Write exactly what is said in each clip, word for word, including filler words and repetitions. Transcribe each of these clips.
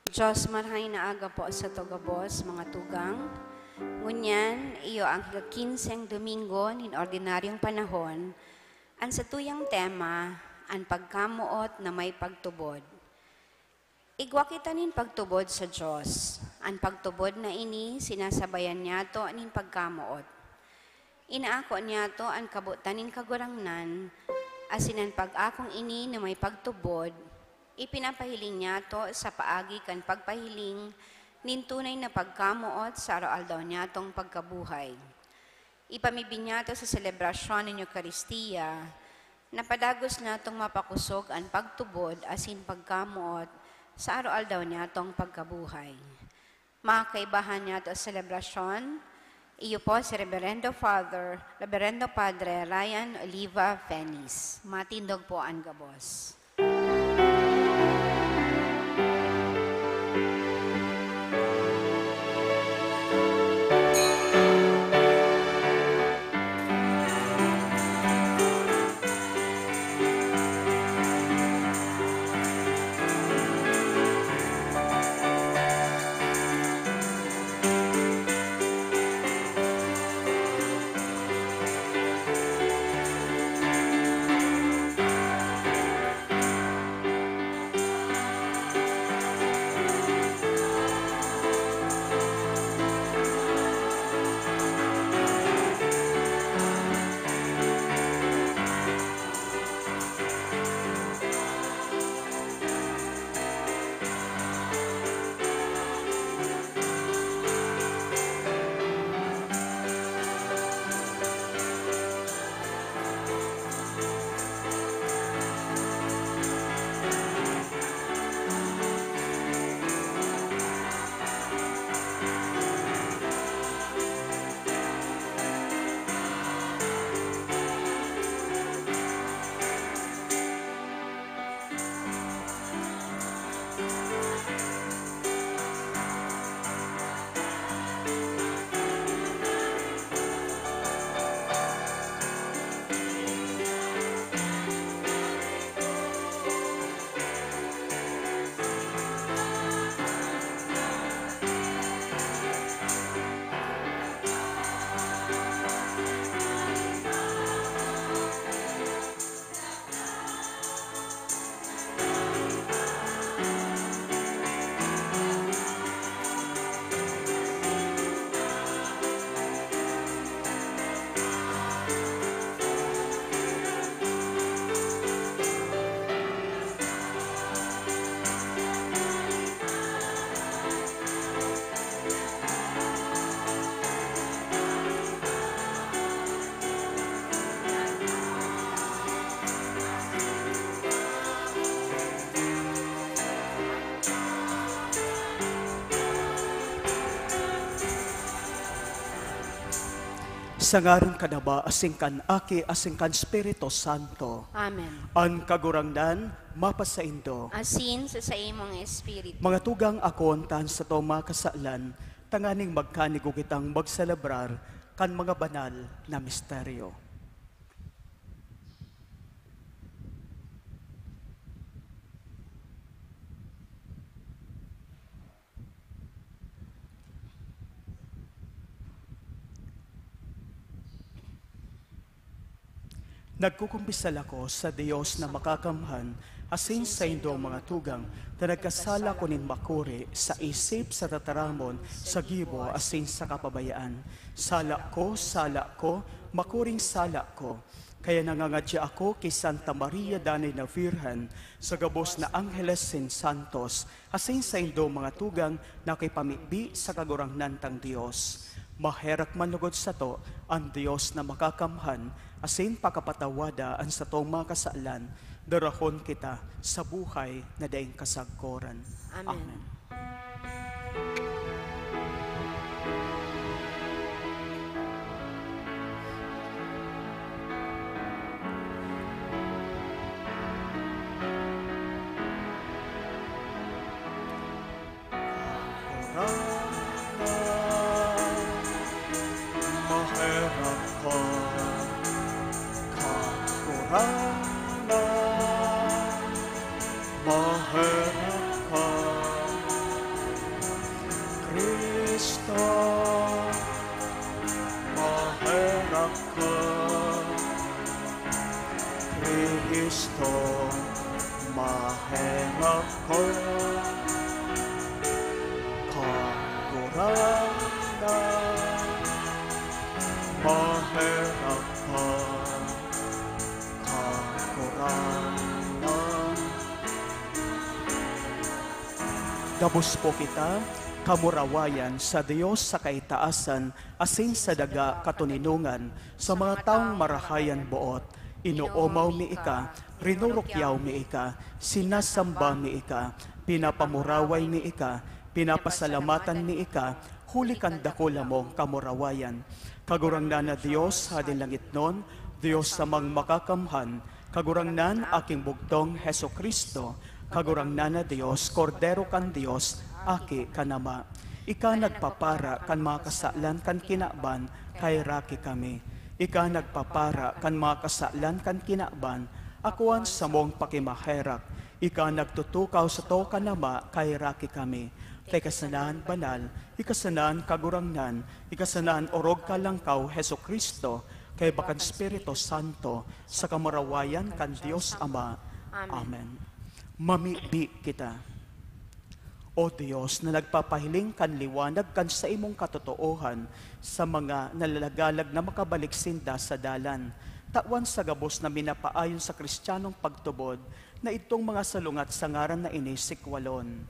Diyos, marahay na aga po sato gabos, mga tugang. Ngunyan, iyo ang ika-kinseng Domingo nin ordinaryong panahon. An satuyang tema, an pagkamoot na may pagtubod. Igwa kita nin pagtubod sa Dios. An pagtubod na ini sinasabayan niyato nin pagkamoot. Inaako niyato an kabotan nin Kagurangnan, asin an pag-akong ini na may pagtubod, ipinapahiling niyato sa paagi kan pagpahiling nin tunay na pagkamoot sa aroaldaw niyatong pagkabuhay. Ipamibi niyato sa selebrasyon nin Eukaristia, na padagos niyatong mapakosog an pagtubod asin pagkamoot sa aroaldaw niyatong pagkabuhay. Mga kaibahan niyato sa selebrasyon, iyo po si Reverendo Father, Reverendo Padre Ryan Oliva Fenis. Matindog po an gabos. Sa ngaran kan Ama, asin kan Aki, asin kan Espiritu Santo. Amen. An Kagurangnan mapasaindo. Asin sa saimong espiritu. Mga tugang, akoon ta an satong mga kasalan, tanganing magkanigo kitang magselebrar kan mga banal na misteryo. Nagkukumpisal ako sa Dios na makakamhan, asin saindong mga tugang, na nagkasala ako nin makuri sa isip, sa tataramon, sa gibo, asin sa kapabayaan. Sala ko, sala ko, makuring sala ko. Kaya nangangadya ako ki Santa Maria danay na Virgen, sa gabos na angheles sin santos, asin saindong mga tugang na nakipamibi sa Kagurangnan tang Dios. Maherak man lugod sato an Dios na makakamhan, asin pakapatawada an satong mga kasalan, darahon kita sa buhay na daing kasagkoran. Amen. Amen. Kagurangnan, maherak ka. Kagurangnan, maherak ka. Cristo, maherak ka. Cristo, maherak ka. Kagurangnan, maherak ka. Kagurangnan. Gabos po kita, kamurawayan sa Dios sa kaitaasan, asin sa daga katoninongan, sa mga taong marahay an boot. Inoomaw mi ika, rinurukyaw mi ika, sinasamba mi ika, pinapamuraway mi ika, pinapasalamatan mi ika, huli kan dakula mong kamurawayan. Kagurangnan na Dios, Hading langitnon, Dios samang makakamhan, Kagurangnan, Aking bugtong, Jesu-Cristo, Kagurangnan na Dios, Kordero kan Dios, Aki kan Ama. Ika nagpapara kan mga kasalan kan kinaban, kaheraki kami. Ika nagpapara kan mga kasalan kan kinaban, akoan samong pakimaherak. Ika nagtutukaw sato kan Ama, kaheraki kami. Kay kasanan banal, ika sana an Kagurangnan, ika sana an orog kalangkaw, Jesu-Cristo, kaiba kan Espiritu Santo, sa kamurawayan kan Dios Ama. Amen. Amen. Mamibi kita. O Dios, na nagpapahiling kan liwanag kan saimong katotoohan sa mga nalalagalag na makabalik sinda sa dalan, tawan sa gabos na minapaayon sa Kristiyanong pagtubod na idtong mga salungat sa ngaran na ini sikwalon,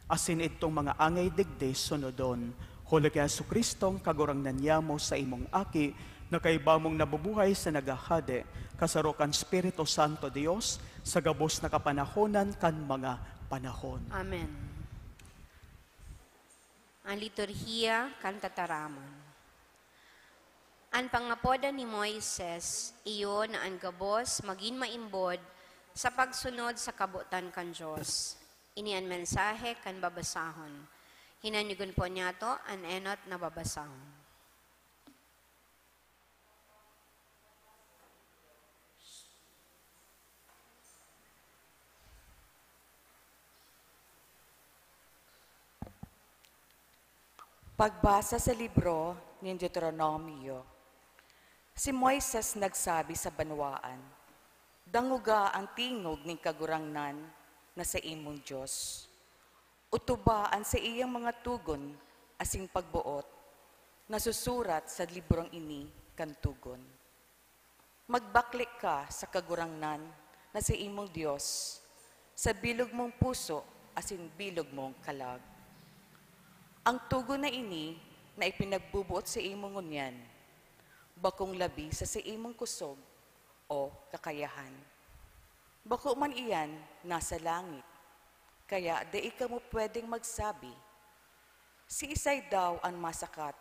asin idtong mga angay digdi sunodon, huli ki Jesu-Cristong Kagurangnan niyamo, saimong Aki, na kaiba mong nabubuhay sa naghahade, kasaro kan Espiritu Santo Dios, sa gabos na kapanahonan kan mga panahon. Amen. An liturhiya kan tataramon. An pangapodan ni Moises, iyo na an gabos magin maimbod Sa pagsunod sa kabotan kan Dios, ini an mensahe kan babasahon. Hinanyugon po niyato an enot na babasahon. Pagbasa sa libro nin Deuteronomio. Si Moises nagsabi sa banwaan, "Dangoga an tingog nin Kagurangnan na saimong Dios. Otoba an saiyang mga togon asin pagboot na susurat sa librong ini kan togon. Magbakle ka sa Kagurangnan na saimong Dios, sa bilog mong puso asin bilog mong kalag. Ang togon na ini na ipinagboboot saimo ngunyan, bakong labi sa saimong kusog o kakayahan. Bako man iyan nasa langit, kaya dai kamo pwedeng magsabi, 'Siisay daw an masakat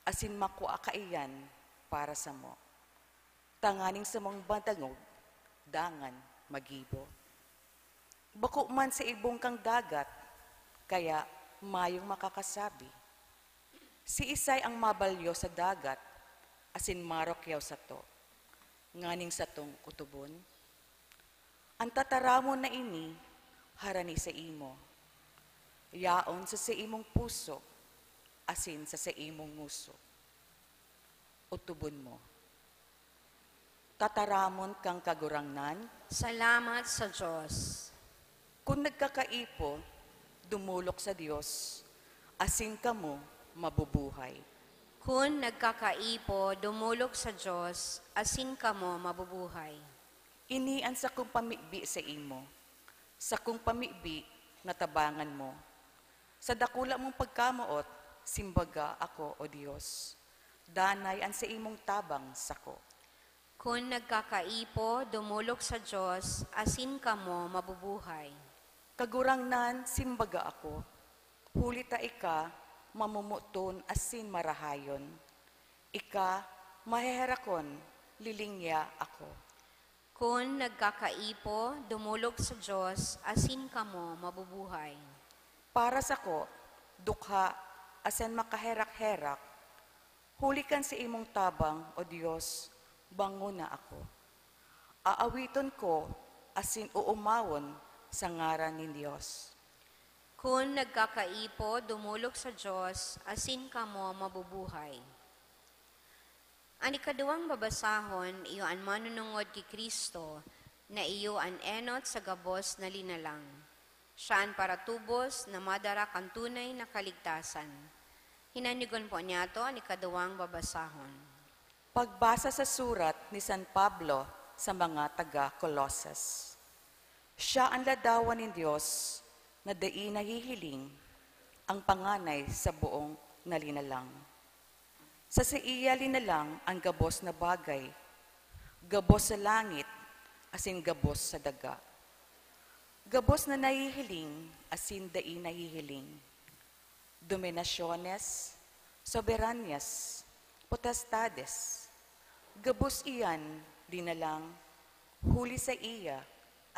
asin makua kaiyan para samo?' Tanganing samong madangog, dangan magibo. Bako man sa ibong kan dagat, kaya mayong makakasabi, "Siisay ang mabalyo sa dagat asin marukyaw sato, nganing satong otobon?" An tataramon na ini harani saimo, yaon sa saimong puso asin sa saimong ngoso. Otobon mo. Tataramon kan Kagurangnan. Salamat sa Dios. Kun nagkakaipo, dumolok sa Dios, asin kamo mabubuhay. Kun nagkakaipo, dumolok sa Dios, asin kamo mabubuhay. Ini an sakong pamibi saimo, sakong pamibi na tabangan mo. Sa dakula mong pagkamoot, simbaga ako, O Dios. Danay an saimong tabang sako. Kun nagkakaipo, dumolok sa Dios, asin kamo mabubuhay. Kagurangnan, simbaga ako, huli ta ika mamomoton asin marahayon. Ika maheherakon, lilingya ako. Kun nagkakaipo, dumolok sa Dios, asin kamo mabubuhay. Para sako, dukha asin makaherak-herak, huli kan saimong tabang, O Dios, bangona ako. Aawiton ko asin oomawon sa ngaran nin Dios. Kun nagkakaipo, dumolok sa Dios, asin kamo mabubuhay. An ikaduwang babasahon iyo an manunungod ki Cristo, na iyo an enot sa gabos na linalang. Siya an paratubos na madara kan tunay na kaligtasan. Hinanyugon po niyato an ikaduwang babasahon. Pagbasa sa surat ni San Pablo sa mga taga Colosas. Siya an ladawan nin Dios na dai nahihiling, ang panganay sa boong na linalang. Sa saiya linalang an gabos na bagay, gabos sa langit asin gabos sa daga. Gabos na nahihiling asin dai nahihiling. Dominasyones, soberanyas, potestades, gabos iyan linalang huli saiya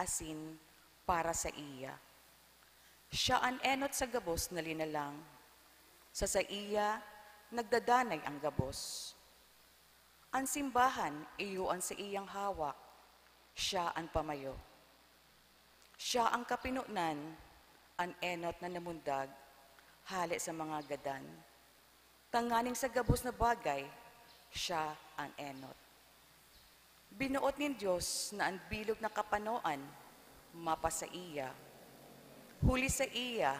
asin para saiya. Siya an enot sa gabos na linalang. Sa saiya nagdadanay an gabos. An simbahan iyo an saiyang hawak, siya an pamayo. Siya an kapinonan, an enot na namundag hale sa mga gadan, tanganing sa gabos na bagay, siya an enot. Binoot nin Dios na an bilog na kapanoan mapasaiya, huli saiya,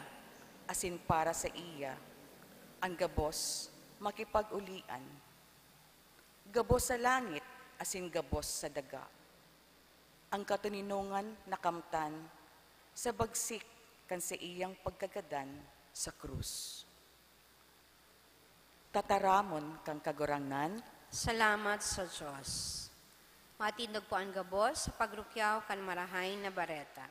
asin para saiya, an gabos makipag-olian. Gabos sa langit asin gabos sa daga. An katoninongan nakamtan sa bagsik kan saiyang pagkagadan sa krus. Tataramon kan Kagurangnan. Salamat sa Dios. Matindog po an gabos sa pagrukyaw kan Marahay na Bareta.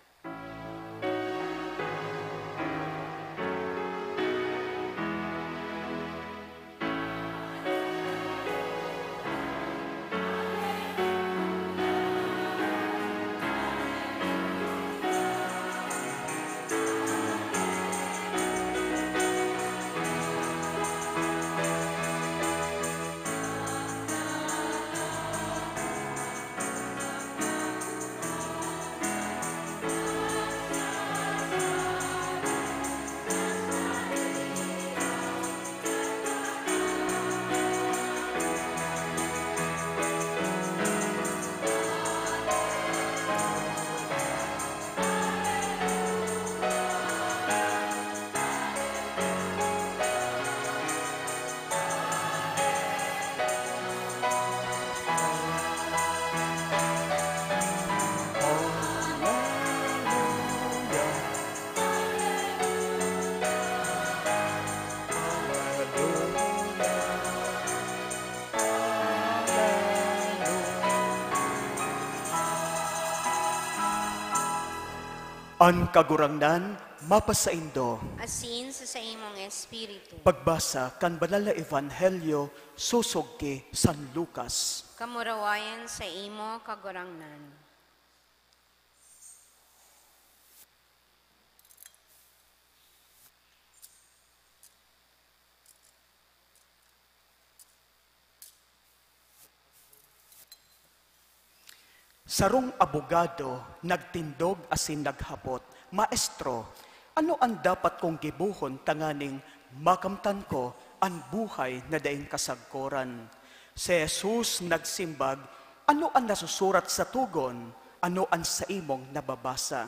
An Kagurangnan mapasaindo. Asin sa saimong espiritu. Pagbasa kan Banal na Ebanghelyo sosog ki San Lucas. Kamurawayan sa imo, Kagurangnan. Sarong abogado nagtindog asin naghapot, "Maestro, ano an dapat kong gibohon tanganing makamtan ko an buhay na daing kasagkoran?" Si Jesus nagsimbag, "Ano an nasusurat sa togon? Ano an saimong nababasa?"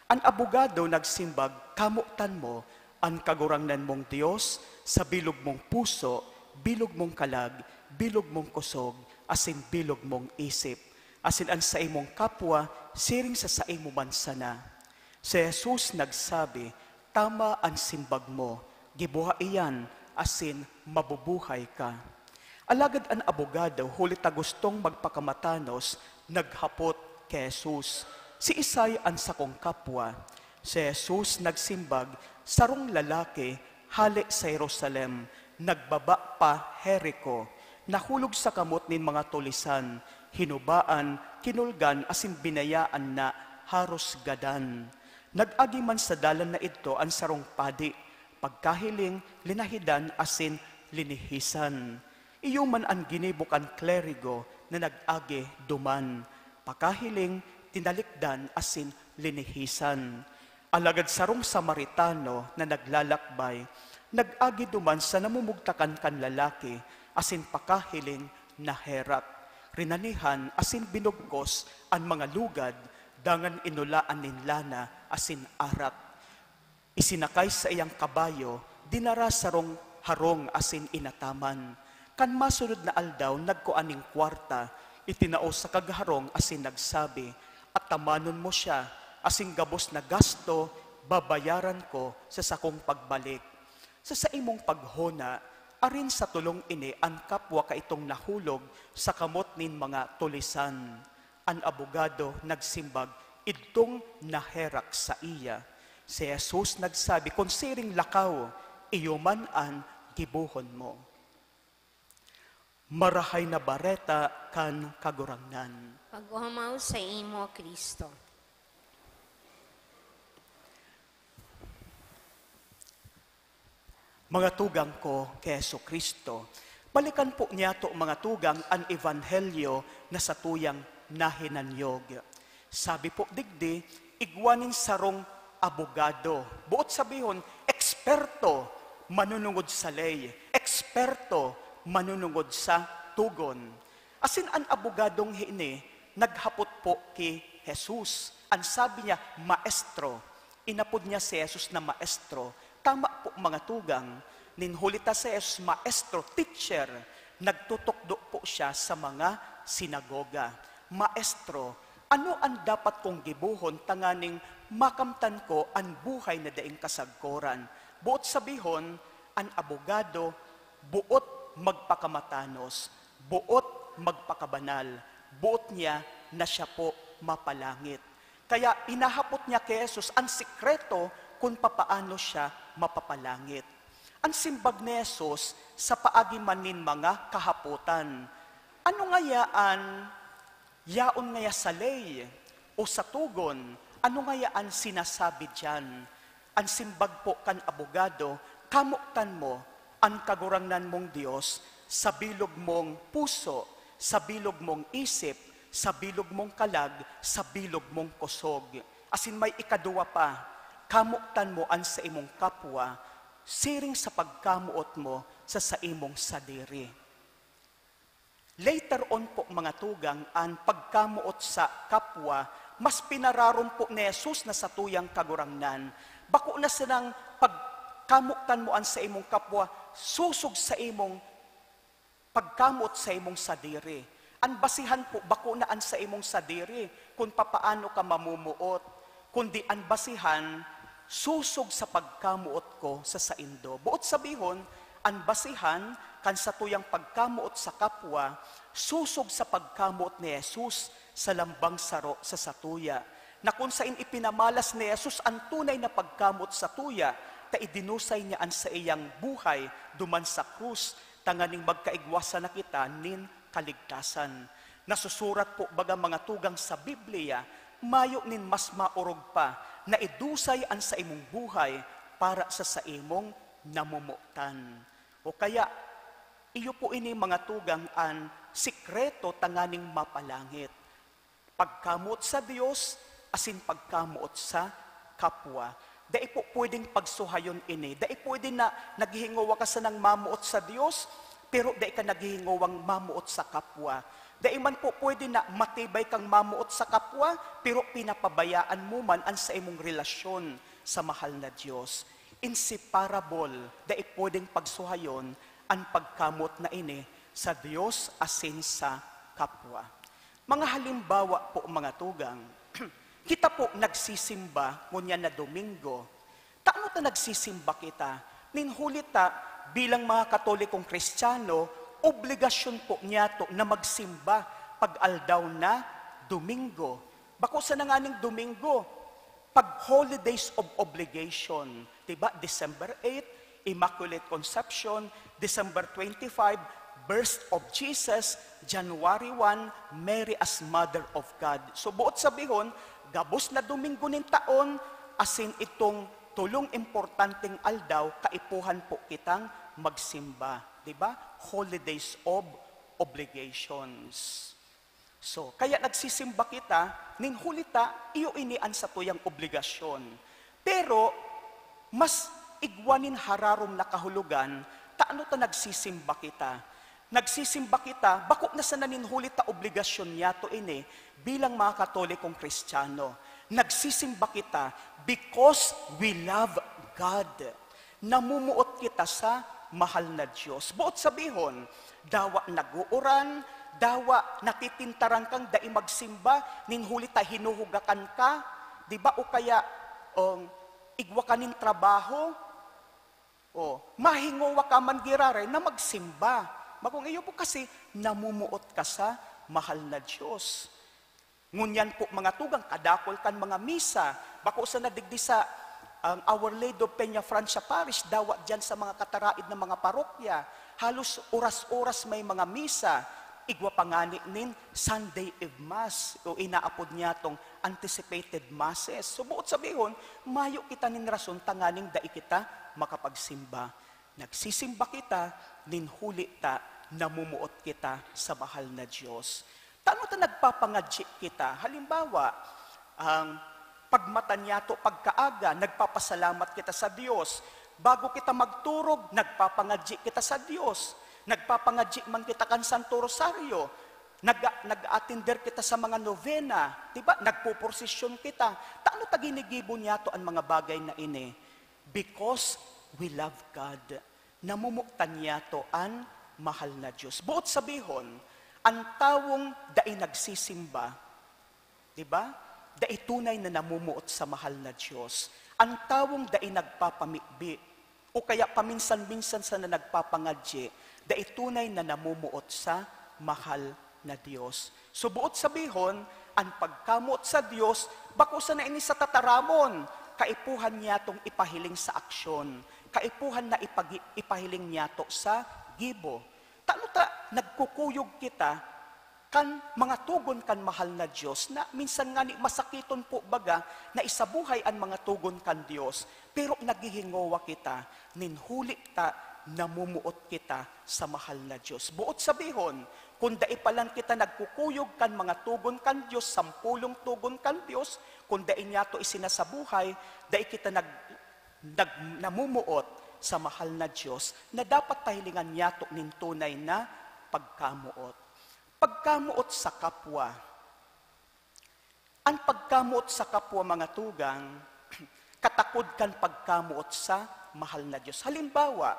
An abogado nagsimbag, "Kamotan mo an Kagurangnan mong Dios sa bilog mong puso, bilog mong kalag, bilog mong kosog, asin bilog mong isip, asin an saimong kapwa siring sa saimo man sana." Si Jesus nagsabi, "Tama an simbag mo, gibuha iyan, asin mabubuhay ka." Alagad an abogado, huli ta gustong magpakamatanos, naghapot ki Jesus, "Siisay an sakong kapwa?" Si Jesus nagsimbag, "Sarong lalaki hale sa Jerusalem, nagbaba pa Jerico, nahulog sa kamot nin mga tulisan, hinubaan, kinulgan asin binayaan na haros gadan. Nag-agi man sa dalan na idto an sarong padi, pagkahiling, linahidan asin linihisan. Iyo man an ginibo kan klerigo na nag-agi duman, pakahiling, tinalikdan asin linihisan. Alagad sarong Samaritano na naglalakbay, nag-agi duman sa namumugtakan kan lalaki asin pakahiling, naherak, rinanihan asin binugkos an mga lugad, dangan inulaan nin lana asin arak. Isinakay sa iyang kabayo, dinara sarong harong asin inataman. Kan masunod na aldaw, nagkua nin kwarta, itinao sa kagharong asin nagsabi, "Atamanon mo siya, asin gabos na gasto babayaran ko sa sakong pagbalik." Sa saimong paghona, arin sa tolong ini an kapwa kaitong nahulog sa kamot nin mga tulisan. An abogado nagsimbag, "Idtong naherak saiya." Si Jesus nagsabi, "Kun siring lakaw, iyo man an gibohon mo." Marahay na Bareta kan Kagurangnan. Pag-omaw sa imo, Kristo. Mga tugang ko ki Jesu-Cristo, balikan po niyato, mga tugang, an ebanghelyo na satuyang nahinanyog. Sabi po digdi, igwa nin sarong abogado, boot sabihon, eksperto manunungod sa ley, eksperto manunungod sa togon. Asin an abogadong ini naghapot po ki Jesus. An sabi niya, "Maestro." Inapod niya si Jesus na maestro. Tama po, mga tugang, nin huli ta si Jesus maestro, teacher, nagtutukdo po siya sa mga sinagoga. "Maestro, ano an dapat kong gibohon tanganing makamtan ko an buhay na daing kasagkoran?" Boot sabihon, an abogado boot magpakamatanos, boot magpakabanal, boot niya na siya po mapalangit. Kaya inahapot niya ki Jesus an sikreto kun papaano siya mapapalangit. An simbag ni Jesus sa paagi man nin mga kahapotan, "Ano ngaya an yaon ngaya sa ley o sa togon? Ano ngaya an sinasabi diyan?" An simbag po kan abogado, "Kamotan mo an Kagurangnan mong Dios sa bilog mong puso, sa bilog mong isip, sa bilog mong kalag, sa bilog mong kosog." Asin may ikaduwa pa, "Kamotan mo an saimong kapwa siring sa pagkamoot mo sa saimong sadiri." Later on po, mga tugang, an pagkamoot sa kapwa, mas pinararom po ni Jesus na satuyang Kagurangnan. Bako na sanang pagkamotan mo an saimong kapwa sosog sa imong pagkamoot sa imong sadiri. An basihan po, bako na an saimong sadiri kun papaano ka mamomoot, kundi an basihan, sosog sa pagkamoot ko sa saindo. Boot sabihon, an basihan kan satuyang pagkamoot sa kapwa, sosog sa pagkamoot ni Jesus sa lambang saro sa satuya. na kun sain ipinamalas ni Jesus an tunay na pagkamoot satuya, ta idinusay niya an saiyang buhay duman sa krus, tanganing magkaigwa sana kita nin kaligtasan. Nasusurat po baga, mga tugang, sa Biblia, mayo nin mas maorog pa na idusay an saimong buhay para sa saimong namomotan. O kaya, iyo po ini, mga tugang, an sikreto tanganing mapalangit. Pagkamoot sa Dios asin pagkamoot sa kapwa. Dai po pwedeng pagsuhayon ini. Dai pwede na naghihingowa ka sanang mamoot sa Dios, pero dai ka naghihingowang mamoot sa kapwa. Dai man po pwede na matibay kang mamoot sa kapwa, pero pinapabayaan mo man an saimong relasyon sa mahal na Dios. Inseparable, dai pwedeng pagsuhayon an pagkamoot na ini sa Dios asin sa kapwa. Mga halimbawa po, mga tugang, kita po nagsisimba ngunyan na Domingo. Tano ta nagsisimba kita? Nin huli ta, bilang mga Katolikong Kristiyano, obligasyon po niyato na magsimba pag aldaw na Domingo. Bako sana nganing Domingo, pag holidays of obligation, di ba? December eight, Immaculate Conception, December twenty-five, Birth of Jesus, January one, Mary as Mother of God. So, buot sabihon, gabos na Domingo nin taon, asin itong tulong importanteng aldaw, kaipuhan po kitang magsimba, di ba? Holidays of obligations. So, kaya nagsisimba kita, nin huli ta, iyo ini an satuyang obligasyon. Pero, mas igwa nin hararom na kahulogan, tano ta nagsisimba kita? Nagsisimba kita, bako na sana nin huli ta obligasyon niyato ini bilang mga Katolikong Kristiyano. Nagsisimba kita because we love God. Namumuot kita sa mahal na Dios. Boot sabihon, dawa nag-uuran, dawa natitintaran kang dai magsimba, nin huli ta hinuhugakan ka, di ba? O kaya, um, igwa ka nin trabaho, o, mahingowa ka man giraray na magsimba. Bakong iyo po kasi namumuot ka sa mahal na Dios. Ngunyan po, mga tugang, kadakol kan mga misa. Bako sana digdi sa, ang Our Lady of Peña Francia Parish, dawa diyan sa mga kataraid na mga parokya. Halos oras-oras may mga misa. Igwa pa ngani nin Sunday Eve Mass, o inaapod niyatong anticipated masses. So, boot sabihon, mayo kita nin rason tanganing dai kita makapagsimba. Nagsisimba kita, nin huli ta namumuot kita sa mahal na Dios. Tano ta nagpapangadyi kita? Halimbawa, ang pagmata niyato pagkaaga, nagpapasalamat kita sa Dios. Bago kita magturog, nagpapangadyi kita sa Dios. Nagpapangadyi man kita kan Santo Rosario. Nag-, nag-aatender kita sa mga novena, di ba? Nagpoprosesyon kita. Tano ta ginigibo niyato an mga bagay na ini? Because we love God. Namumutan niyato an mahal na Dios. Boot sabihon, an tawong dai nagsisimba, di ba? Dai tunay na namumuot sa mahal na Dios. An tawong dai nagpapamibi, o kaya paminsan-minsan sana nagpapangadyi, dai tunay na namumuot sa mahal na Dios. So, boot sabihon, an pagkamoot sa Dios, bako sana ini sa tataramon, kaipuhan niyatong ipahiling sa aksyon, kaipuhan na ipagi-, ipahiling niyato sa gibo. Tano ta nagkukuyog kita kan mga togon kan mahal na Dios na minsan ngani masakiton po baga na isabuhay an mga togon kan Dios, pero naghihingowa kita nin huli ta namumuot kita sa mahal na Dios. Boot sabihon, kun dai pa lang kita nagkukuyog kan mga togon kan Dios, sampolong togon kan Dios, kun dai niyato isinasabuhay, dai kita nag-, nag-, namumuot sa mahal na Dios na dapat pahilingan niyato nin tunay na pagkamoot. Pagkamoot sa kapwa. An pagkamoot sa kapwa, mga tugang, katakod kan pagkamoot sa mahal na Dios. Halimbawa,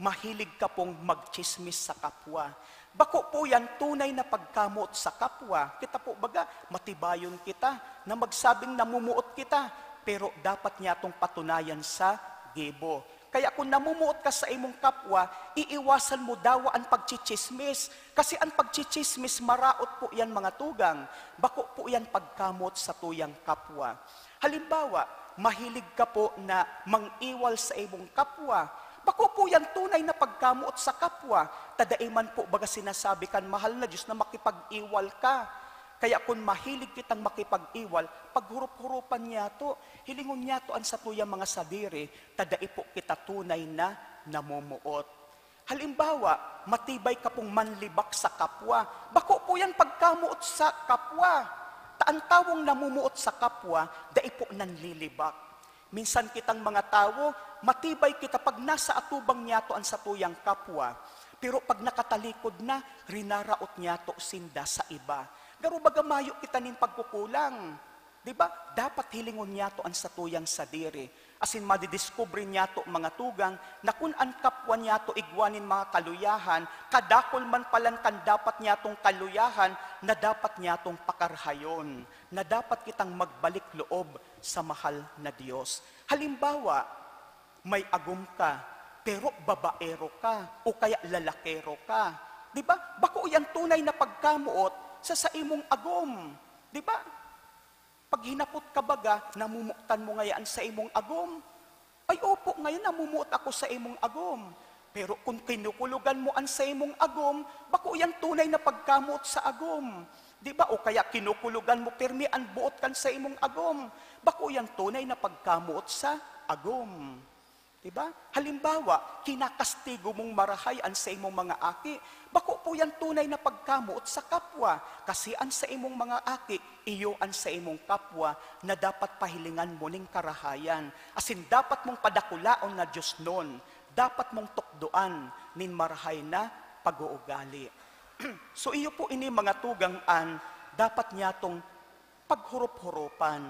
mahilig ka pong magtsismis sa kapwa. Bako po yan tunay na pagkamoot sa kapwa. Kita po baga, matibayon kita na magsabing namumuot kita, pero dapat niyatong patunayan sa gibo. Kaya kun namumuot ka sa imong kapwa, iiwasan mo dawa an pagtsitsismis, kasi an pagtsitsismis maraot po iyan, mga tugang, bako po iyan pagkamoot sa tuyang kapwa. Halimbawa, mahilig ka po na mang-iwal sa imong kapwa, bako po iyan tunay na pagkamoot sa kapwa, ta dai man po baga sinasabi kan mahal na Dios na makipag-iwal ka. Kaya kun mahilig kitang makipag-iwal, paghurup-hurupan niyato, hilingon niyato an satuyang mga sadiri, ta dai po kita tunay na namumuot. Halimbawa, matibay ka pong manlibak sa kapwa. Bako po yan pagkamoot sa kapwa. Ta an tawong namumuot sa kapwa, dai po nanlilibak. Minsan kitang mga tawo, matibay kita pag nasa atubang niyato an satuyang kapwa. Pero pag nakatalikod na, rinaraot niyato sinda sa iba. Garo baga mayo kita nin pagkukulang. Di ba? Dapat hilingon niyato an satuyang sadiri. Asin madidiskubre niyato, mga tugang, na kun an kapwa niyato igwa nin mga kaluyahan, kadakul man palan kan dapat niyatong kaluyahan na dapat niyatong pakarahayon, na dapat kitang magbalik loob sa mahal na Dios. Halimbawa, may agom ka, pero babaero ka, o kaya lalakero ka. Di ba? Bako yan tunay na pagkamoot sa saimong agom. Di ba? Pag hinapot ka baga, namumutan mo ngayaan sa imong agom? Ay, opo, ngayon namumuot ako sa imong agom. Pero kung kinukulogan mo an sa imong agom, bako yan tunay na pagkamoot sa agom. Di ba? O kaya kinukulogan mo pirmi an buot kan sa imong agom. Bako yan tunay na pagkamoot sa agom. Di ba? Halimbawa, kinakastigo mong marahay an sa imong mga aki. Bako po yan tunay na pagkamoot sa kapwa, kasi an sa imong mga aki, iyo an sa imong kapwa na dapat pahilingan mo ning karahayan. Asin dapat mong padakulaon na diosnon, dapat mong tukdoan nin marahay na pag-uugali. So iyo po ini, mga tugang, an dapat niyatong paghurup-hurupan.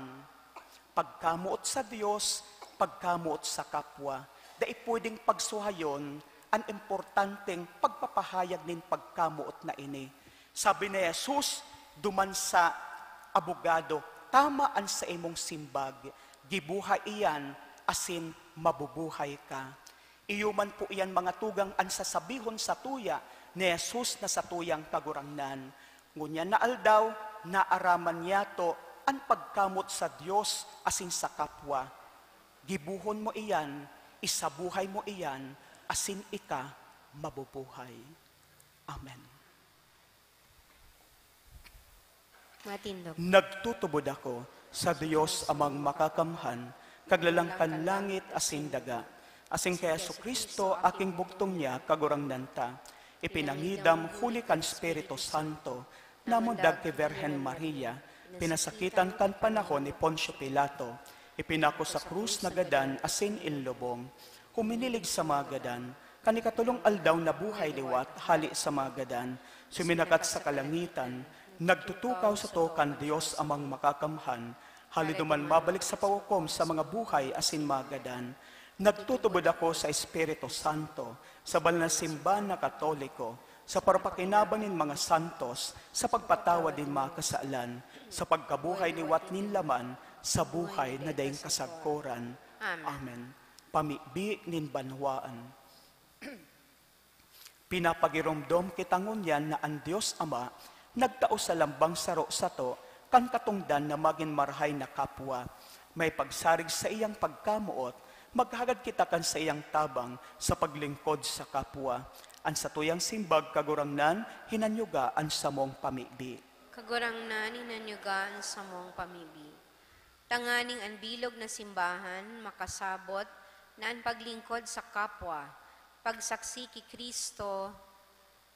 Pagkamoot sa Dios, pagkamoot sa kapwa. Dai pwedeng pagsuhayon an importanteng pagpapahayag nin pagkamoot na ini. Sabi ni Jesus duman sa abogado, "Tama an saimong simbag, giboha iyan asin mabubuhay ka." Iyo man po iyan, mga tugang, an sasabihon satuya ni Jesus na satuyang Kagurangnan. Ngunyan na aldaw, naaraman niyato an pagkamoot sa Dios asin sa kapwa. Gibohon mo iyan, isabuhay mo iyan, asin ika mabubuhay. Amen. Matindog. Nagtutubod ako sa Dios Amang Makakamhan, Kaglalang kan langit asin daga, asin kay Jesu-Cristo, aking bugtong niya, Kagurangnan ta, ipinangidam huli kan Espiritu Santo, namundag ki Birhen Maria, pinasakitan kan panahon ni Poncio Pilato, ipinako sa krus na gadan asin inlubong. Huminilig sa mga gadan, kan ikatolong aldaw nabuhay liwat hale sa mga gadan, suminakat sa kalangitan, nagtutukaw sato kan Dios Amang Makakamhan, hale duman mabalik sa paghukom sa mga buhay asin mga gadan. Nagtutubod ako sa Espiritu Santo, sa banal na simbahan na Katoliko, sa parapakinaban nin mga santos, sa pagpatawad nin mga kasalan, sa pagkabuhay liwat nin laman, sa buhay na daing kasagkoran. Amen. Amen. Pamibi nin banwaan. Pinapagiromdom kita ngunyan na an Dios Ama nagtao sa lambang saro sato kan katongdan na magin marahay na kapwa. May pagsarig sa iyang pagkamoot, maghagad kita kan saiyang tabang sa paglingkod sa kapwa. An satuyang simbag, Kagurangnan, hinanyuga an samong pamibi. Kagurangnan, hinanyuga an samong pamibi. Tanganing an bilog na simbahan makasabot na an paglingkod sa kapwa, pagsaksi ki Cristo,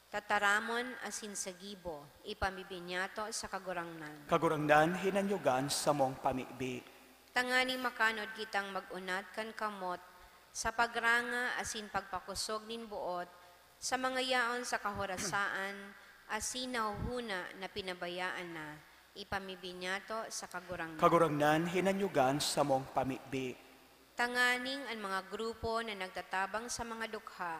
tataramon asin sa gibo, ipamibi niyato sa Kagurangnan. Kagurangnan, hinanyuga an samong pamibi. Tanganing makanod kitang mag-unat kan kamot sa pagranga asin pagpakosog nin boot sa mga yaon sa kahorasaan asin nahuhuna na pinabayaan na, ipamibi niyato sa Kagurangnan. Kagurangnan, hinanyuga an samong pamibi. Tanganing an mga grupo na nagtatabang sa mga dukha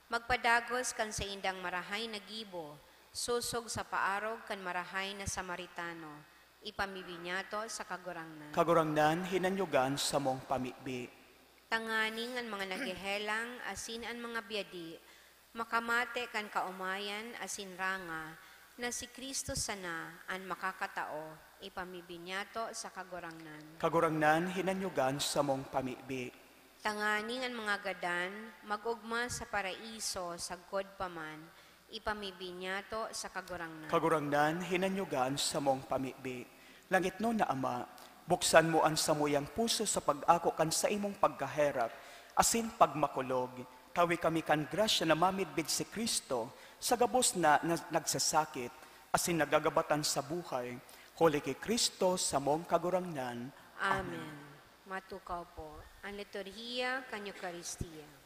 magpadagos kan saindang marahay na gibo, sosog sa paarog kan marahay na Samaritano, ipamibi niyato sa Kagurangnan. Kagurangnan, hinanyuga an samong pamibi. Tanganing an mga naghehelang asin an mga biyadi makamate kan kaomayan asin ranga na si Cristo sana an makakatao, ipamibinyato sa Kagurangnan. Kagurangnan, hinanyogan samong pamibi. Tanganing an mga gadan mag-ogma sa paraiso sagkod pa man, ipamibinyato sa Kagurangnan. Kagurangnan, hinanyogan samong pamibi. Langitnon na Ama, buksan mo an samuyang puso sa pag-ako kan saimong pagkaherak asin pagmakulog. Tawi kami kan grasya na mamidbid si Cristo sa gabos na, na nagsasakit asin nagagabatan sa buhay, huli ki Cristo samong Kagurangnan. Amen. Amen. Matukaw po an liturhiya kan Eukaristia.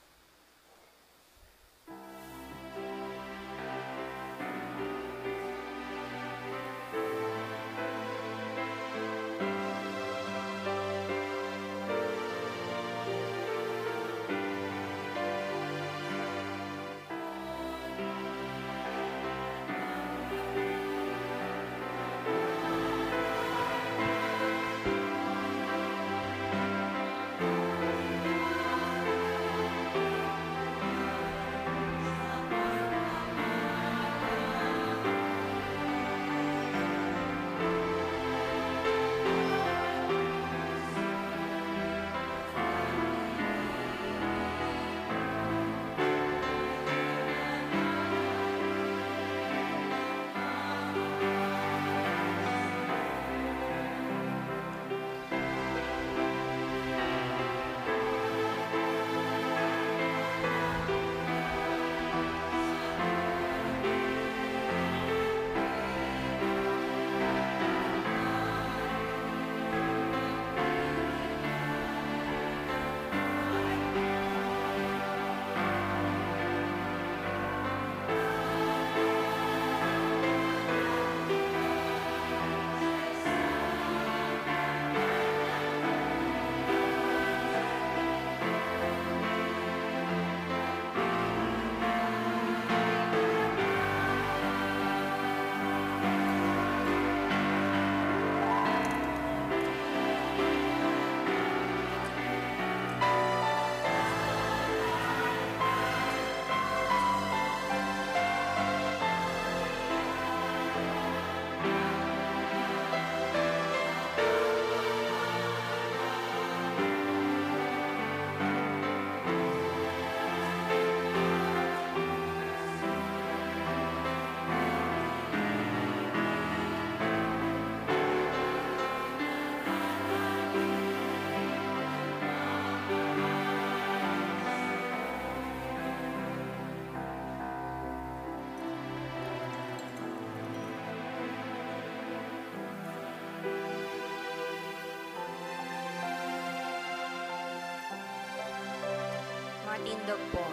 Matindog po.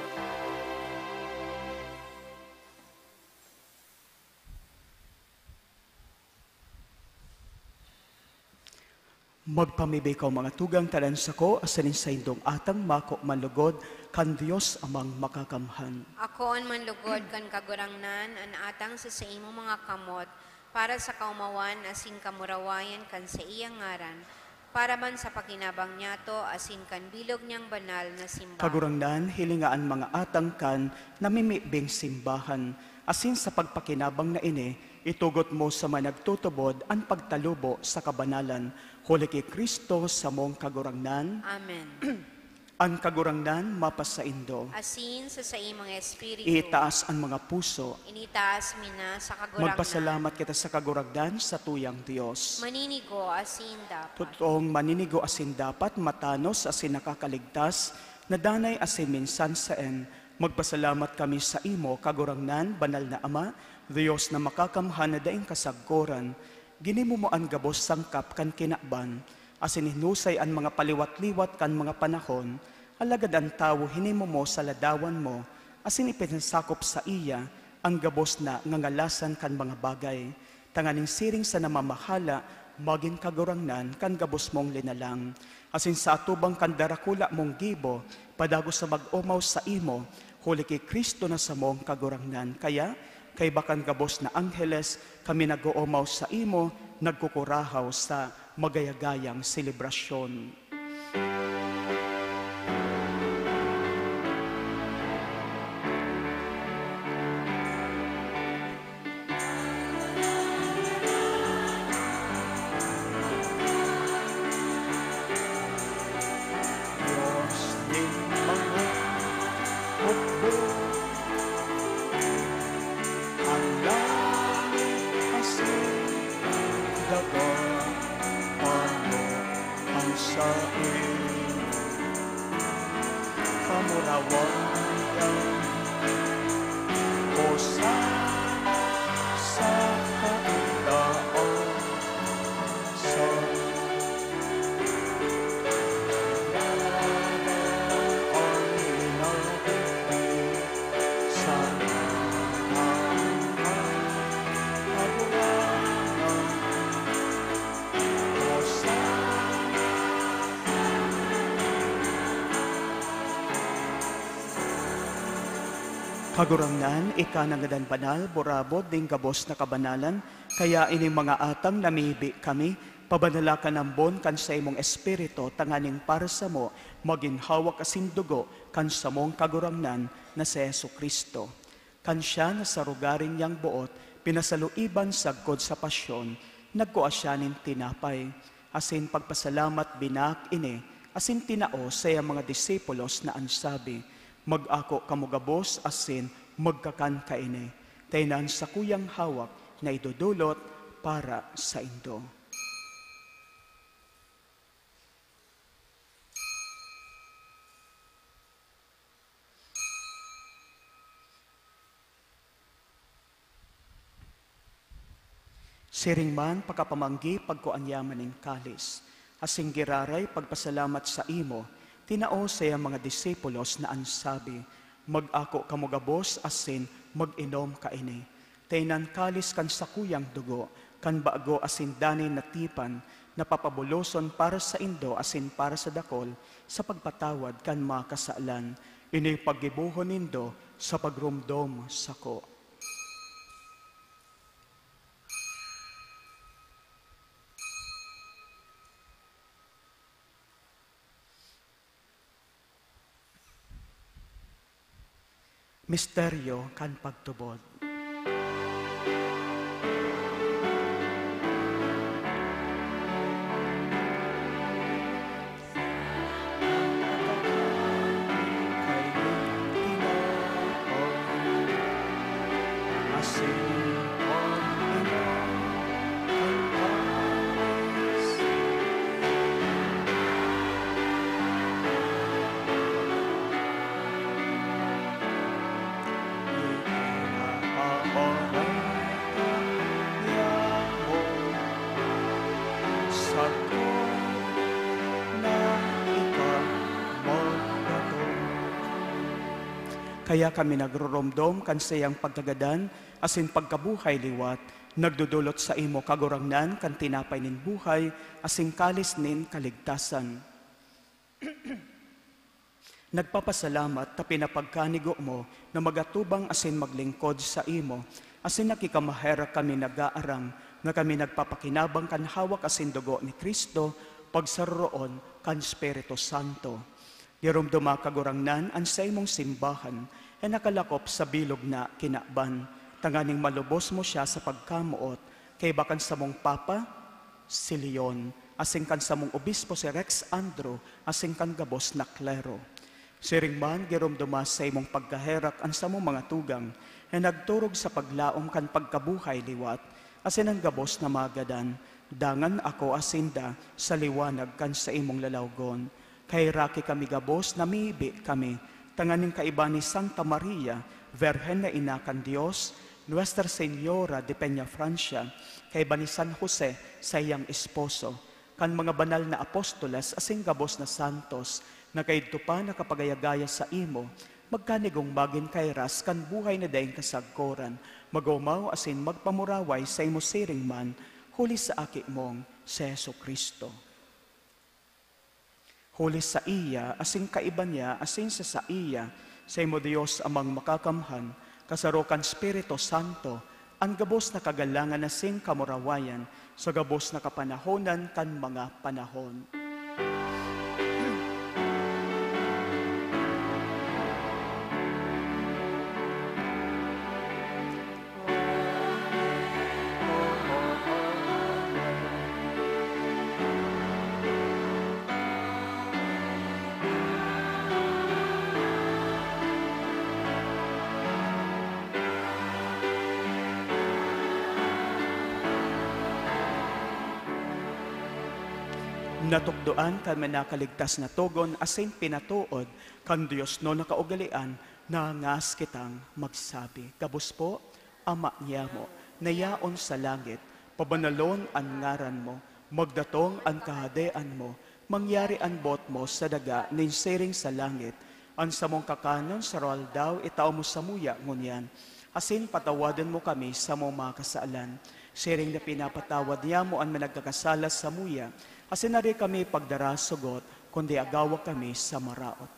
Magpamibi kaw, mga tugang, ta an sako asin an saindong atang mako manlugod kan Dios Amang Makakamhan. Akoon manlugod kan Kagurangnan an atang sa saimong mga kamot, para sa kaomawan asin kamurawayan kan saiyang ngaran, para man sa pakinabang niyato asin kan bilog niyang banal na simbahan. Kagurangnan, hilinga an mga atang kan namimibing simbahan, asin sa pagpakinabang na ini, itugot mo sa mga nagtutubod an pagtalubo sa kabanalan, huli ki Cristo samong Kagurangnan. Amen. An Kagurangnan mapasaindo. Asin sa saimong espiritu. Itaas an mga puso. Initaas mi na sa Kagurangnan. Magpasalamat kita sa Kagurangnan, satuyang Dios. Maninigo asin dapat. Totoong maninigo asin dapat, matanos asin nakakaligtas, na danay asin minsan saen. Magpasalamat kami saimo, Kagurangnan, Banal na Ama, Dios na makakamhan na daing kasagkoran. Ginimo mo an gabos sangkap kan kinaban, asin hinusay an mga paliwat-liwat kan mga panahon, alagad an tawo hinimo mo sa ladawan mo, asin ipinasakop saiya an gabos na ngangalasan kan mga bagay, tanganing siring sa namamahala, magin kagurangnan kan gabos mong linalang. Asin sa atubang kan darakula mong gibo, padagos sa mag-omaw saimo, huli ki Cristo na samong Kagurangnan. Kaya, kaiba kan gabos na angheles, kami nag-oomaw saimo, nagkukurahaw sa magayagayang selebrasyon. Hosana sa kaitaasan. Sa Kagurangnan, ika na ngadan banal, burabod nin gabos na kabanalan, kaya ining mga atang namibi kami, pabanala ka nambon kan saimong Espiritu, tanganing para samo magin hawak asin dugo kan samong Kagurangnan na si Jesu-Cristo. Kan siya na sa rogaring niyang boot pinasaluiban sagkod sa pasyon, nagkua siya nin tinapay, asin pagpasalamat binaak ini, asin tinao sa iyang mga disipulos na an sabi, "Mag-ako kamo gabos asin magkakan kaini, ta ini an sakuyang hawak na idodolot para saindo." Siring man, pakapamanggi, pagkua niya man nin kalis. Asin giraray pagpasalamat saimo, tinao sa iyang mga disipulos na an sabi, "Mag-ako kamo gabos asin mag-inom kaini. Ta ini an kalis kan sakuyang dugo, kan bago asin danay na tipan, na papabuloson para saindo asin para sa dakol sa pagpatawad kan mga kasalan. Ini paggibohon nindo sa pagromdom sako." Misteryo kan pagtubod. Kaya kami nagroromdom kan saiyang pagkagadan asin pagkabuhay liwat, nagdodolot saimo, Kagurangnan, kan tinapay nin buhay asin kalis nin kaligtasan. Nagpapasalamat ta pinapagkanigo mo na magatubang asin maglingkod saimo, asin nakikamaherak kami nag-aaram na kami nagpapakinabang kan hawak asin dugo ni Cristo, pagsaroroon kan Espiritu Santo. Giromdoma, Kagurangnan, an saimong simbahan na nakalakop sa bilog na kinaban, tanganing malubos mo siya sa pagkamoot, kaiba kan samong Papa, si Leon, asin kan samong obispo, si Rex Andrew, asin kan gabos na klero. Siring man, giromdoma sa imong pagkaherak an samong mga tugang na nagturog sa paglaom kan pagkabuhay liwat, asin an gabos na mga gadan, dangan akoa sinda sa liwanag kan saimong lalawgon. Kaheraki kami gabos, namibi kami, tanganing kaiba ni Santa Maria, Birhen na Ina kan Dios, Nuestra Señora de Peñafrancia, kaiba ni San Jose, saiyang esposo, kan mga banal na apostoles asin gabos na santos na kaidto pa nakapagaya-gaya saimo, magkanigong magin kairas kan buhay na daing kasagkoran, mag-omaw asin magpamuraway saimo siring man, huli sa Aki mong si Jesu-Cristo. Huli saiya, asin kaiba niya, asin sa saiya, saimo Dios Amang Makakamhan, kasaro kan Espiritu Santo, an gabos na kagalangan asin kamurawayan, sa gabos na kapanahonan kan mga panahon. Natukdoan kan mga nakaligtas na togon asin pinatood kan Dios na nakaugalean, nangas kitang magsabi. Gabos po, Ama niamo, na yaon sa langit, pabanalon an ngaran mo, magdatong an kahadean mo, mangyari an boot mo sa daga nin siring sa langit. An samong kakanon sa aroaldaw itao mo samuya ngunyan, asin patawadon mo kami sa mga kasalan, siring na pinapatawad niamo an mga nagkakasala samuya, asin dai kami pagdara sugot, kundi agawa kami sa maraot.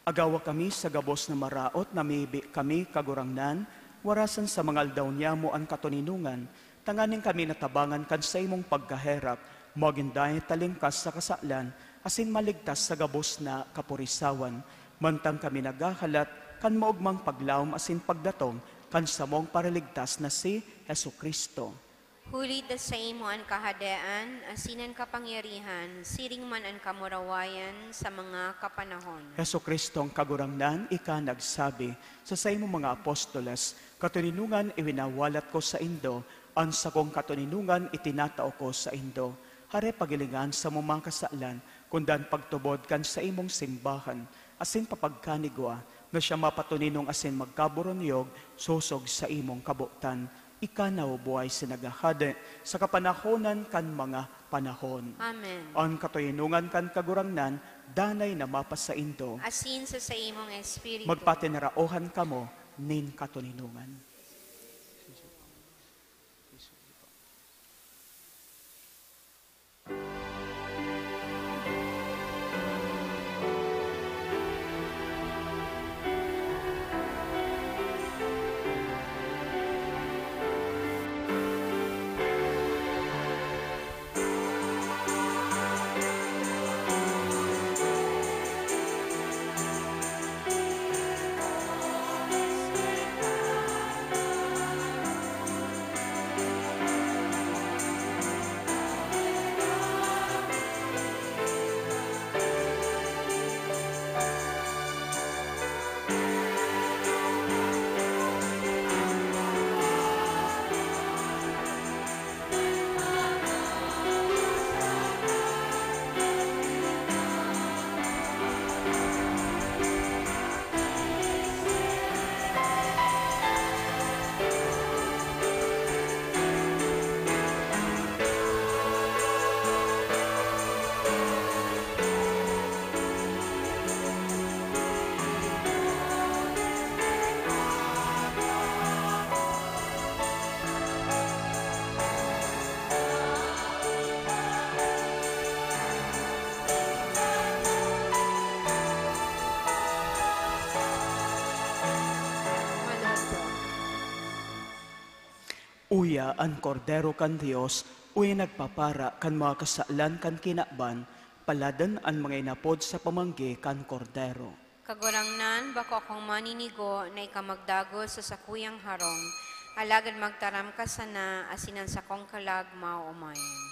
Agawa kami sa gabos na maraot, namibi kami, Kagurangnan, warasan sa mga aldaw niamo an katoninongan, tanganing kami natabangan kan saimong pagkaherak, magin dai talingkas sa kasalan, asin maligtas sa gabos na kapurisawan, mantang kami naghahalat kan maogmang paglaom asin pagdatong kan samong Paraligtas na si Jesu-Cristo. Huli ta saimo an kahadean asin an kapangyarihan, siring man an kamurawayan sa mga kapanahon. Jesu-Cristong Kagurangnan, ika nagsabi sa saimong mga apostoles, "Katoninongan iwinawalat ko saindo, an sakong katoninongan itinatao ko saindo." Hare pagilingan sa mga kasalan, kundi an pagtubod kan saimong simbahan, asin papagkanigwa na siya mapatoninong asin magkaboronyog sosog sa imong kabotan. Ika na, o buhay sa naghahade sa kapanahonan kan mga panahon. Amen. An katoninongan kan Kagurangnan danay na mapasaindo. Asin sa saimong espiritu. Magpatinaraohan kamo nin katoninongan. Uya an Kordero kan Dios, uya nagpapara kan mga kasalan kan kinaban, paladan an mga inapod sa pamanggi kan Kordero. Kagurangnan, bako akong maninigo na ika magdagos sa sakuyang harong, alagad magtaram ka sana asin an sakong kalag maomayan.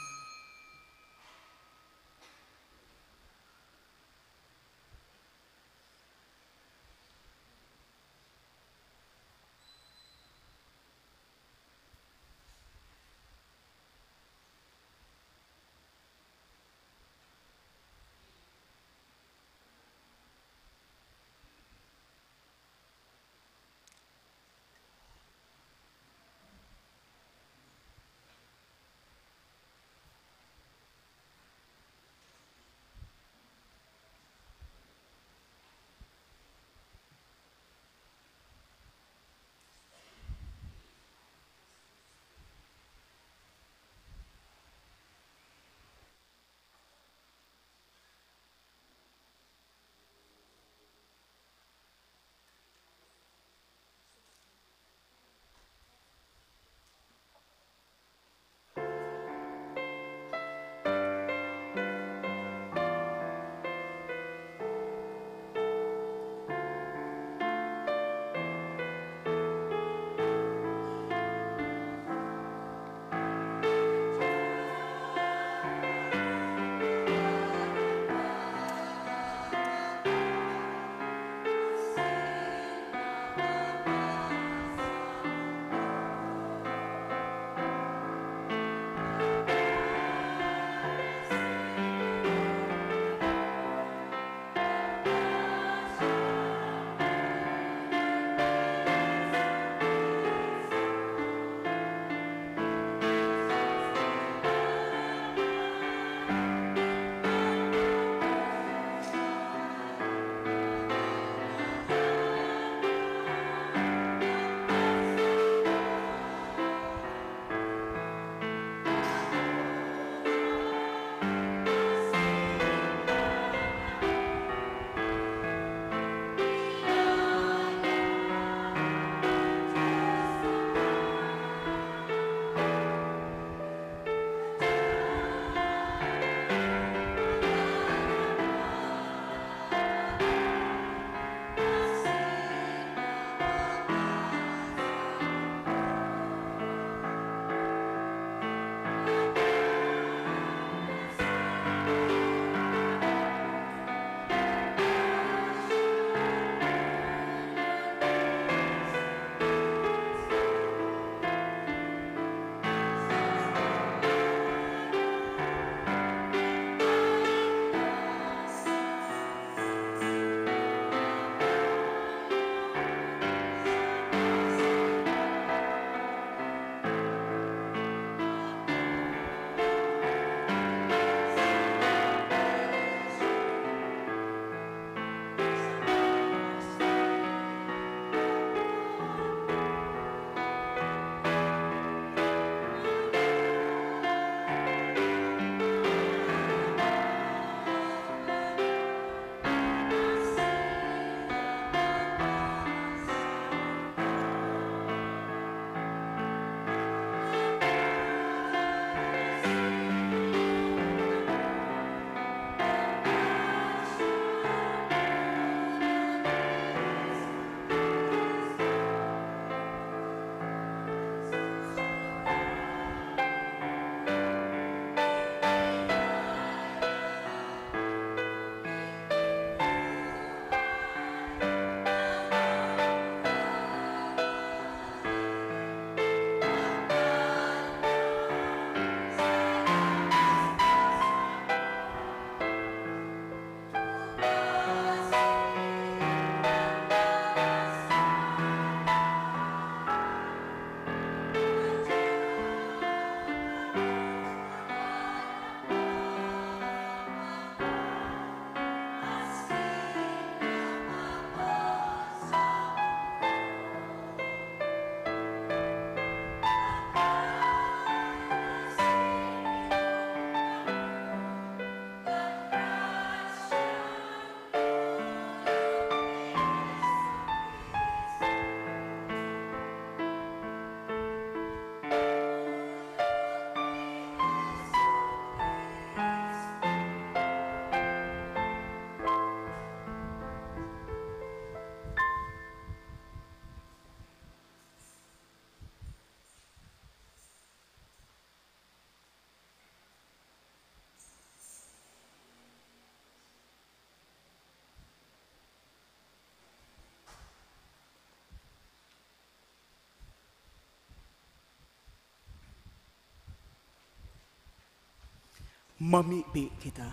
Mamibi kita.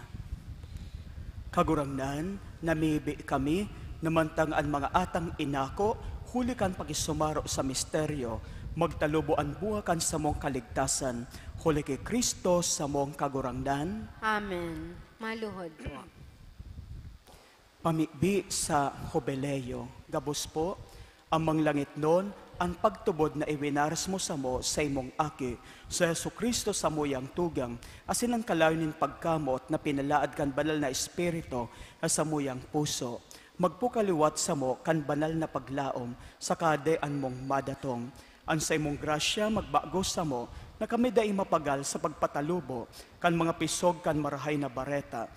Kagurangnan, namibi kami na mantang an mga atang inako, huli kan pakisumaro sa misteryo, magtalubo an bunga kan samong kaligtasan, huli ki Cristo samong Kagurangnan. Amen. Maluhod po. Pamibi sa Jubileo. Gabos po, Amang langitnon, an pagtubod na iwinaras mo samo sa imong Aki, si Jesu-Cristo, samuyang tugang, asin an kalayo nin pagkamoot na pinalaad kan Banal na Espiritu na samuyang puso. Magpukaw liwat samo kan banal na paglaom sa Kahadean mong madatong. An saimong grasya magbago samo na kami dai mapagal sa pagpatalubo kan mga pisog kan Marahay na Bareta.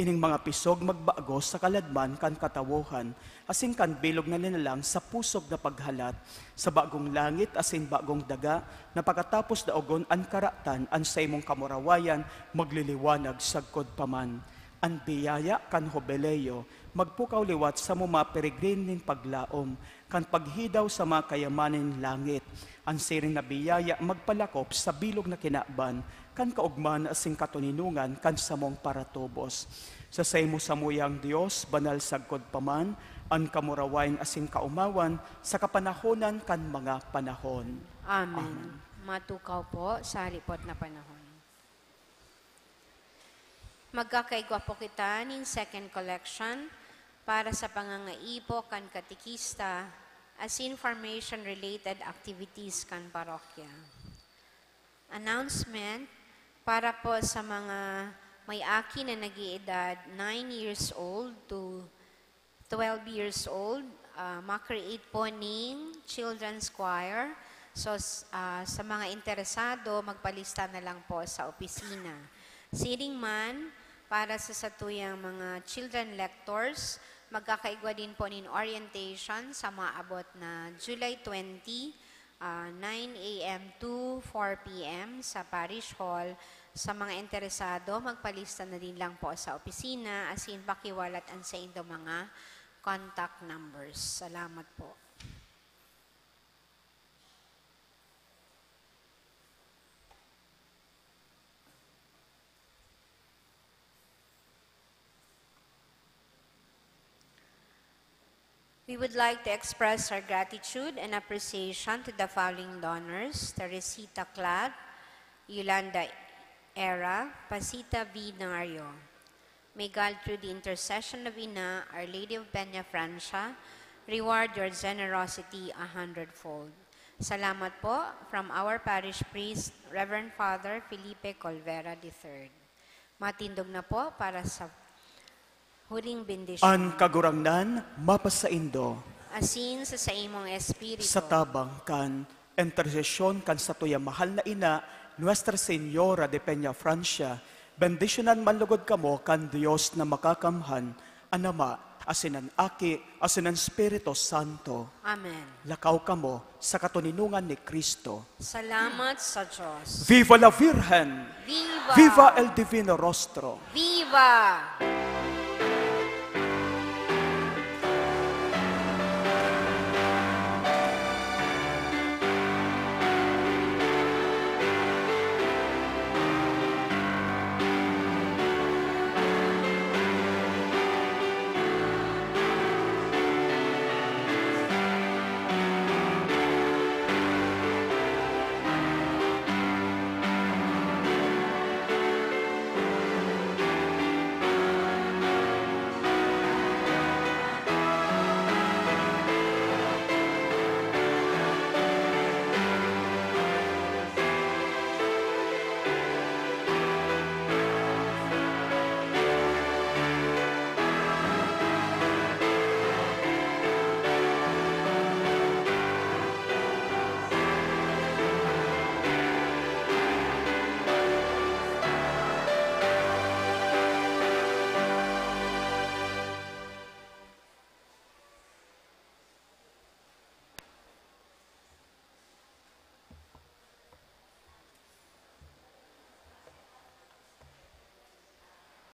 Ining mga pisog magbago sa kaladman kan katawohan, asin kan bilog na linalang sa pusog na paghalat, sa bagong langit asin bagong daga, na pakatapos daogon an karatan, an saimong kamurawayan magliliwanag sagkod pa man. An biyaya kan Jubileo magpukaw liwat samo mga peregrin nin paglaom kan paghidaw sa mga kayamanan nin langit. An siring na biyaya magpalakop sa bilog na kinaban kan kaogmahan asin katoninongan kan samong paratubos. Sa saimo samuyang Dios, banal sagkod pa man an kamurawayan asin kaomawan sa kapanahonan kan mga panahon. Amen. Amen. Matukaw po sa halipot na panahon. Magkakaigwa po kita nin second collection para sa pangangaipo kan katekista asin formation-related activities kan parokya. Announcement para po sa mga may aki na nag-iedad nine years old to twelve years old, ah, ma-create po ning Children's Choir. So, s-, ah, sa mga interesado, magpalista na lang po sa opisina. Siring man, para sa satuyang mga children lectors, magkakaigwa din po nin orientation sa maabot na July twenty, ah, nine a m to four p m sa Parish Hall. Sa mga interesado, magpalista na din lang po sa opisina, asin pakiwalat an saindo mga contact numbers. Salamat po. We would like to express our gratitude and appreciation to the following donors: Teresita Clat, Yolanda Era, Pasita V Nario. May God, through the intercession of Ina, Our Lady of Peña Francia, reward your generosity a hundredfold. Salamat po from our parish priest, Reverend Father Felipe Colvera the third. Matindog na po para sa huling bendisyon. An Kagurangnan mapasaindo. Asin sa saimong espiritu. Sa tabang kan intersesyon kan satuyang mahal na ina, Nuestra Señora de Peña Francia, bendisyonan man lugod kamo kan Dios na Makakamhan, an Ama, asin an Aki, asin an Espiritu Santo. Amen. Lakaw kamo sa katoninongan ni Cristo. Salamat sa Diyos. Viva la Virgen! Viva! Viva el Divino Rostro! Viva!